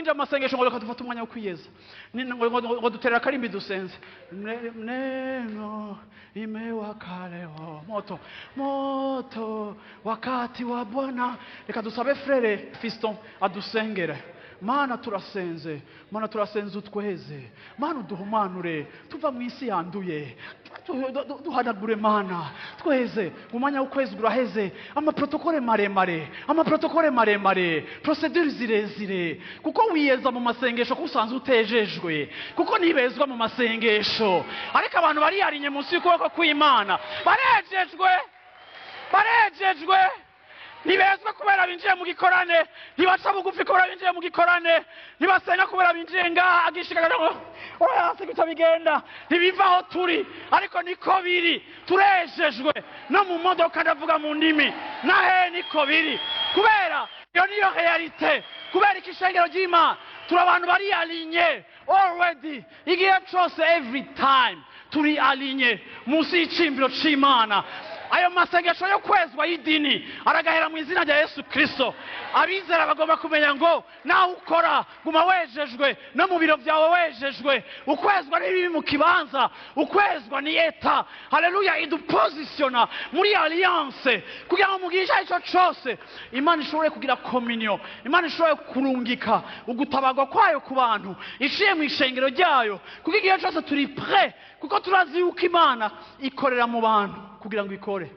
Kwinjira mu masengesho ngo reka dufate umwanya wo kwiyeza. Ngo duterera akarimbi dusenze. Neno imewaka leo moto moto wakati wa Bwana. Reka dusabe frère Fiston adusengere. Mana, turasenze. Mana, turasenze, utweze. Mana, uduhumanure tuva mu isi yanduye. Duhanagure Mana, tweze. Umwanya w'ukwezi uraheze. Amaprotocole maremare, amaprotocole maremare, procédure zirezire, kuko wiyeza mu masengesho ko usanzwe utejejwe, kuko ntibezwa mu masengesho. Ariko abantu bariyarinye munsi y'ukuboko kw'Imana barejejwe, barejejwe. Ntibezwa kubera binjiye mu gikorane, ntibaca bugufi kubera binjiye mu gikorane, ntibasenga kubera binjiye ngaha. Agishika ngo oya, guca bigenda ntibiva aho turi, ariko niko biri. Turejejwe. No mu modoka ndavuga mu ndimi, nahe niko biri, kubera iyo niyo réalité. Kubera iki? Ishengero ry'Imana, turi abantu bari alignés already. Igihe cose, every time, turi alignés munsi y'icimbiro c'Imana. Ayo masengesho yo kwezwa y'idini aragahera mu izina rya Yesu Kristo. Abizera bagomba kumenya ngo nawe ukora, guma wejejwe, no mu biro byawe wejejwe. Ukwezwa ni bibi mu kibanza, ukwezwa ni état. Haleluya! Idupositiona muri alliance kugira ngo mu gihe icyo ari cyo cyose Imana ishobore kugira communion, Imana ishobore kurungika ugutabarwa kwayo ku bantu iciye mu ishengero ryayo, kuko igihe cyose turi prêts, kuko turazi yuko Imana ikorera mu bantu kugira ngo ikore.